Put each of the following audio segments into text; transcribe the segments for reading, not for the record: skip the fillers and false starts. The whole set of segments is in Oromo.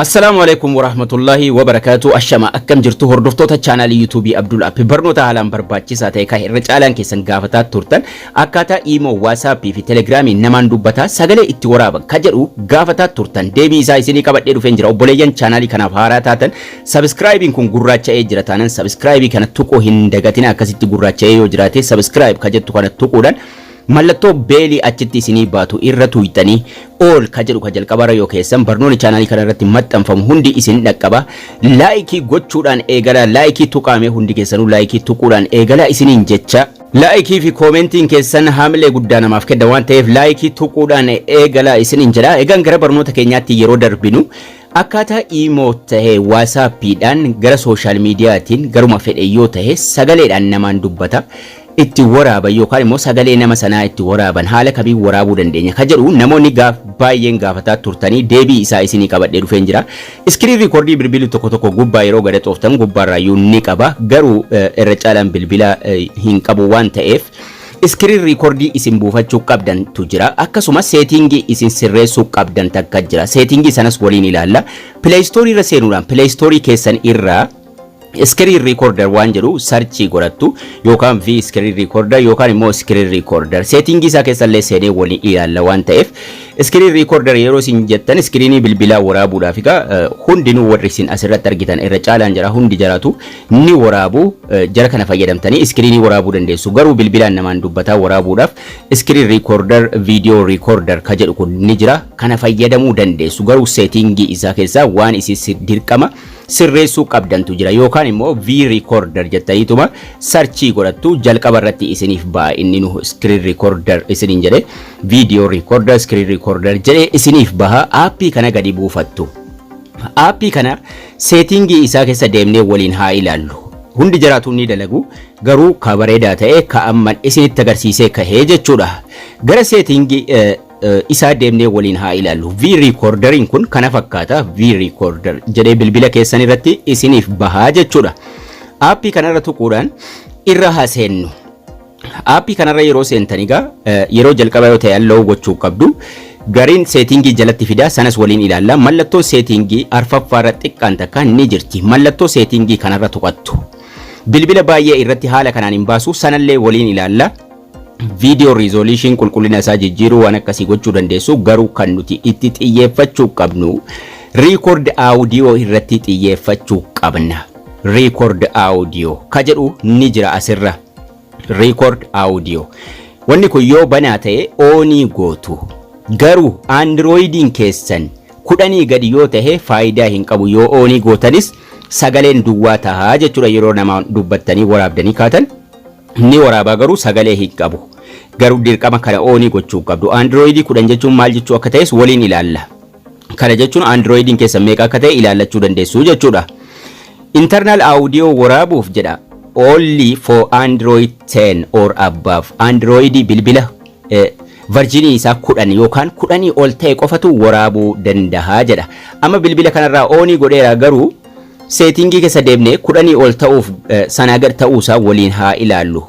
Assalaamu alaikum warahmatullahi wabarakaatu. Ashama, akkam jirtu hordoftoota chaanaalii YouTubeii Abdul App? Barnoota haalaan barbaachisaa ta'e kan irra caalaan keessan gaafataa turtan, akkaataa Imo, WhatsAppii fi Telegramii namaan dubbataa sagalee itti waraaban ka jedhu gaafataa turtan, deebii isaa isinii qabadhee dhufeen jira. Obboleeyyan chaanaalii kanaaf haaraa taatan, subscribeiin kun gurraacha'ee jira taanan subscribeii kana tuquu hin dagatina. Akkasitti gurraacha'ee yoo jiraate, subscribe ka jettu kana tuquudhaan mallattoo bellii achitti isinii baatu irra tuuyxanii all ka jedhu ka jalqabarra yoo keessan, barnoonni chaanaalii kana irratti maxxanfamu hundi isin dhaqqaba. Likeii gochuudhaan eegala. Likeii tuqaame, hundi keessanuu likeii tuquudhaan eegala isiniin jecha. Likeii fi commentiin keessan haamilee guddaa namaaf kenna waan ta'eef, likeii tuquudhaan eegala isiniin jedha. Egaan gara barnoota keenyaatti yeroo darbinu, akkaataa Imo tahee WhatsAppiidhaan gara social mediaatiin garuma fedhe yoo tahe sagaleedhaan namaan dubbata itti waraaban yookaan immoo sagalee nama sanaa itti waraaban haala kamiin waraabuu dandeenya ka jedhu namoonni gaaf baay'een gaafataa turtanii, deebii isaa isinii qabadhee dhufeen jira. Screen recordii bilbilli tokko tokko gubbaa yeroo gada xooftan gubbaarraayyuu ni qaba, garuu irra caalaan bilbila hin qabu waan ta'eef, screen recordii isin buufachuu qabdantu jira. Akkasumas settingii isin sirreessuu qabdan takka jira. Settingii sanas waliin ilaalla. Play Storeii irra seenuudhaan Play Storeii keessan irraa screen recorder waan jedhu searchii godhattu, yookaan v screen recorder yookaan immoo screen recorder. Settingii isaa keessallee seenee waliin ilaalla waan ta'eef, screen recorder yeroo isin jettan screenii bilbilaa waraabuudhaaf egaa hundinuu warri isin asirratti argitan irra caalaan jira, hundi jiraatu ni waraabu. Jara kana fayyadamtanii screenii waraabuu dandeessu. Garuu bilbilaan namaan dubbataa waraabuudhaaf screen recorder, video recorder ka jedhu kun ni jira, kana fayyadamuu dandeessu. Garuu settingii isaa keessaa waan isin dirqama sirreessuu qabdantu jira. Yookaan immoo V recorder jettaniituma searchii godhattu, jalqaba irratti isiniif ba'a. Inni nu screen recorder isiniin jedhe, video recorder, screen recorder jedhee isiniif baha. Appii kana gadi buufattu. Appii kana settingii isaa keessa deemnee waliin haa ilaallu. Hundi jiraatu ni dalagu, garuu ka bareedaa ta'e ka amman isinitti agarsiisee kahee jechuudha. Gara settingii isaa deemnee waliin haa ilaallu. V recorderiin kun kana fakkaata. V recorder jedhee bilbila keessan irratti isiniif bahaa jechuudha. Appii kanarra tuquudhaan irra haa seennu. Appii kanarra yeroo seentan egaa, yeroo jalqaba yoo ta'e allow gochuu qabdu. Gariin settingii jalatti fidaa, sanas waliin ilaalla. Mallattoo settingii arfaffaarra xiqqaan takka ni jirti. Mallattoo settingii kanarra tuqattu. Bilbila baay'ee irratti haala kanaan hin baasu, sanallee waliin ilaalla. Video resolution, qulqullina isaa jijjiiruu, waan akkasii gochuu dandeessu. Garuu kan nuti itti xiyyeeffachuu qabnu record audio irratti xiyyeeffachuu qabna. Record audio ka jedhu ni jira asirra. Record audio. Wanni kun yoo banaa ta'e onii gootu. Garuu Androidiin keessan 10 gadi yoo ta'e faayidaa hin qabu. Yoo onii gootanis sagaleen duwwaa tahaa jechuudha. Yeroo nama dubbattanii waraabdanii kaatan ni waraabaa, garuu sagalee hin qabu. Garuu dirqama kana onii gochuu qabdu. Androidii 10 jechuun maal jechuu akka ta'es waliin ilaalla. Kana jechuun Androidiin keessan meeqa akka ta'e ilaallachuu dandeessu jechuudha. Internal audio waraabuuf jedha. Only for Android 10 or above. Androidii bilbila versionii isaa 10 yookaan 10 ol ta'e qofatu waraabuu danda'a jedha. Amma bilbila kanarraa onii godheera, garuu settingii keessa deemnee 10 ol ta'uuf sanaa gad ta'uusaa waliin haa ilaallu.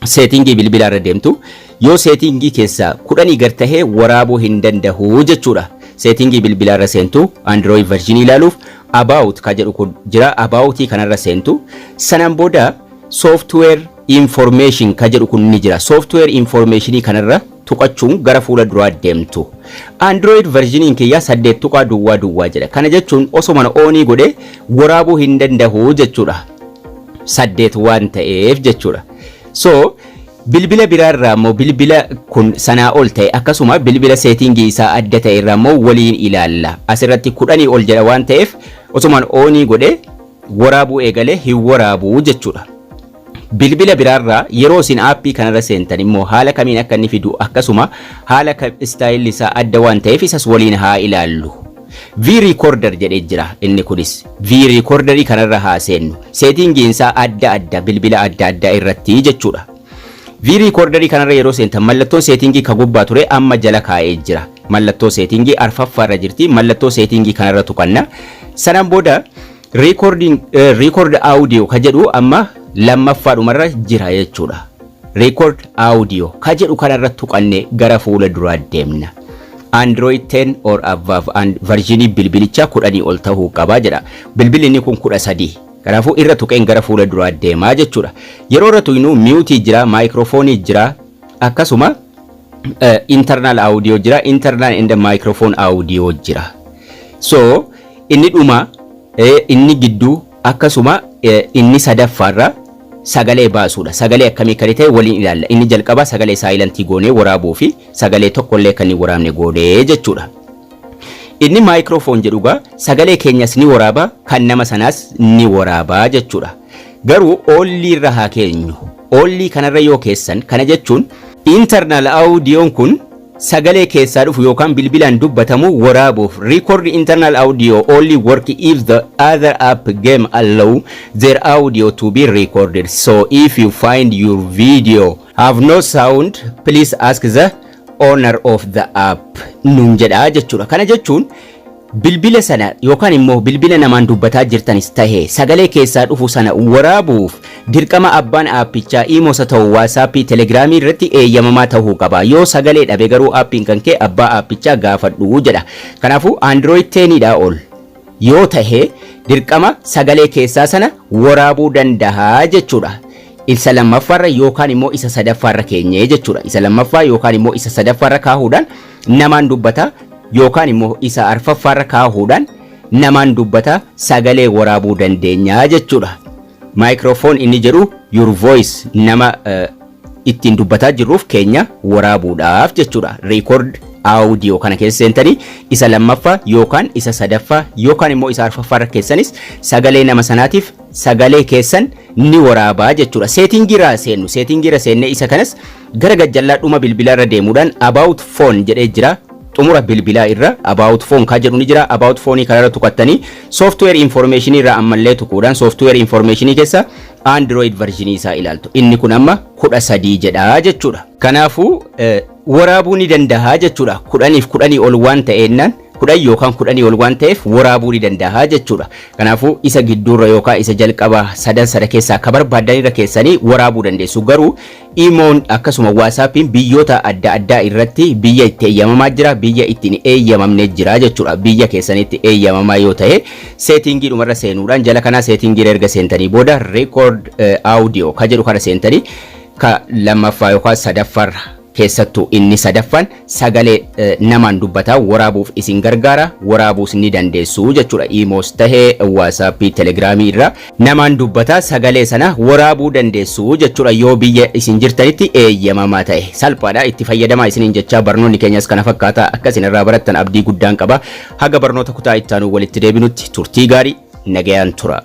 Settingii bilbilaa irra deemtu, yoo settingii keessa 10 gad tahee waraabuu hin danda'u jechuudha. Settingii bilbilaa irra seentu, Android versionii ilaaluuf about ka jedhu kun jira, aboutii kanarra seentu. Sanaan booda software information ka jedhu kun ni jira. Software informationii kanarra tuqachuun gara fuula duraa deemtu. Android versioniin kiyyaa 8.00 jedha. Kana jechuun osoo mana onii godhe waraabuu hin danda'u jechuudha. 8 waan ta'eef jechuudha. So bilbila biraarraa immoo bilbila kun sanaa ol ta'e, akkasuma bilbila settingii isaa adda ta'e irraa immoo waliin ilaalla. Asirratti 10 ol jedha waan ta'eef, osumaan onii godhe waraabuu eegalee hin waraabuu jechuudha. Bilbila biraarraa yeroo isin appii kanarra seentan immoo haala kamiin akka inni fidu, akkasuma haala stylelli isaa adda waan ta'eef, isas waliin haa ilaallu. V recorder jedhee jira inni kunis. V recorderii kanarra haa seennu. Settingiin isaa adda adda bilbila adda addaa irratti jechuudha. V recorderii kanarra yeroo seentan, mallattoon settingii ka gubbaa ture amma jala kaa'ee jira. Mallattoo settingii arfaffaarra jirti. Mallattoo settingii kanarra tuqanna. Sanaan booda recording, record audio ka jedhu amma lammaffaadhumarra jira jechuudha. Record audio ka jedhu kanarra tuqanne gara fuula duraa deemna. Android 10 or above and versionii bilbilichaa 10 ol ta'uu qaba jedha. Bilbilli inni kun 13. Kanaafuu irra tuqeen gara fuula duraa deemaa jechuudha. Yeroo irra tuqnu muteii jira, microphoneii jira, akkasuma internal audio jira, internal and microphone audio jira. So inni dhuma, inni gidduu, akkasuma inni sadaffaarra sagalee baasuudha. Sagalee akkamii kan ta'e waliin ilaalla. Inni jalqabaa sagalee silentii goonee waraabuu fi sagalee tokkollee kan hin waraabne goonee jechuudha. Inni microphone jedhugaa sagalee keenyas ni waraaba, kan nama sanaas ni waraabaa jechuudha. Garuu only irra haa keenyu. Only kanarra yoo keessan, kana jechuun internal audioon kun sagalee keessaa dhufu yookaan bilbilaan dubbatamu waraabuuf. Record internal audio only work if the other app game allow their audio to be recorded. So if you find your video have no sound, please ask the owner of the app nuun jedha jechuudha. Kana jechuun bilbila sana yookaan immoo bilbila namaan dubbataa jirtanis tahe sagalee keessaa dhufu sana waraabuuf dirqama abbaan aappichaa Imos haa ta'u, WhatsAppii, Telegramii irratti eeyyamamaa ta'uu qaba. Yoo sagalee dhabe garuu aappiin kan kee abbaa aappichaa gaafadhu jedha. Kanaafuu Android 10dhaa ol yoo tahe dirqama sagalee keessaa sana waraabuu danda'a jechuudha. Isa lammaffaarra yookaan immoo isa sadaffaarra keenyee jechuudha. Isa lammaffaa yookaan immoo isa sadaffaarra kaahuudhaan namaan dubbata, yookaan immoo isa arfaffaarra kaahuudhaan namaan dubbata sagalee waraabuu dandeenya jechuudha. Microphone inni jedhu your voice, nama ittiin dubbataa jirruuf keenya waraabuudhaaf jechuudha. Record audio kana keessa seentanii isa lammaffaa yookaan isa sadaffaa yookaan immoo isa arfaffaarra keessanis sagalee nama sanaatiif sagalee keessan ni waraabaa jechuudha. Settingiirra seennu, settingiirra seennee isa kanas gara gajjallaa dhuma bilbilaa deemuudhaan about phone jedhee jira. Xumura bilbilaa irra about phone ka jedhu ni jira. About phone kanarra tuqattanii software information irra ammallee tuquudhaan software information keessa Android version isaa ilaaltu. Inni kun amma 13 jedha jechuudha. Kanaafuu waraabuu ni danda'a jechuudha. 10f 10 ol waan ta'eennaan, 10 yookaan 10 ol waan ta'eef waraabuu ni danda'a jechuudha. Kanaafuu isa gidduurra yookaan isa jalqaba sadan sada keessaa akka barbaadan irra keessanii waraabuu dandeessu. Garuu Imoon akkasuma WhatsAppiin biyyoota adda addaa irratti biyya itti eeyyamamaa jira, biyya ittiin eeyyamamne jira jechuudha. Biyya keessanitti eeyyamamaa yoo ta'e settingii dhumarra seenuudhaan jala kanaa settingii erga seentanii booda record audio ka jedhu kana seentanii ka lammaffaa yookaan sadaffaarra, keessattuu inni sadaffaan sagalee namaan dubbataa waraabuuf isin gargaara, waraabuus ni dandeessu jechuudha. Imos tahee WhatsAppii, Telegramii irraa namaan dubbataa sagalee sana waraabuu dandeessu jechuudha, yoo biyya isin jirtanitti eeyyamamaa ta'e. Salphaadha, itti fayyadamaa isiniin jechaa, barnoonni keenyas kana fakkaata. Akka isin irraa barattan abdii guddaan qaba. Haga barnoota kutaa ittaanuu walitti deebinutti turtii gaarii, nagayaan tura.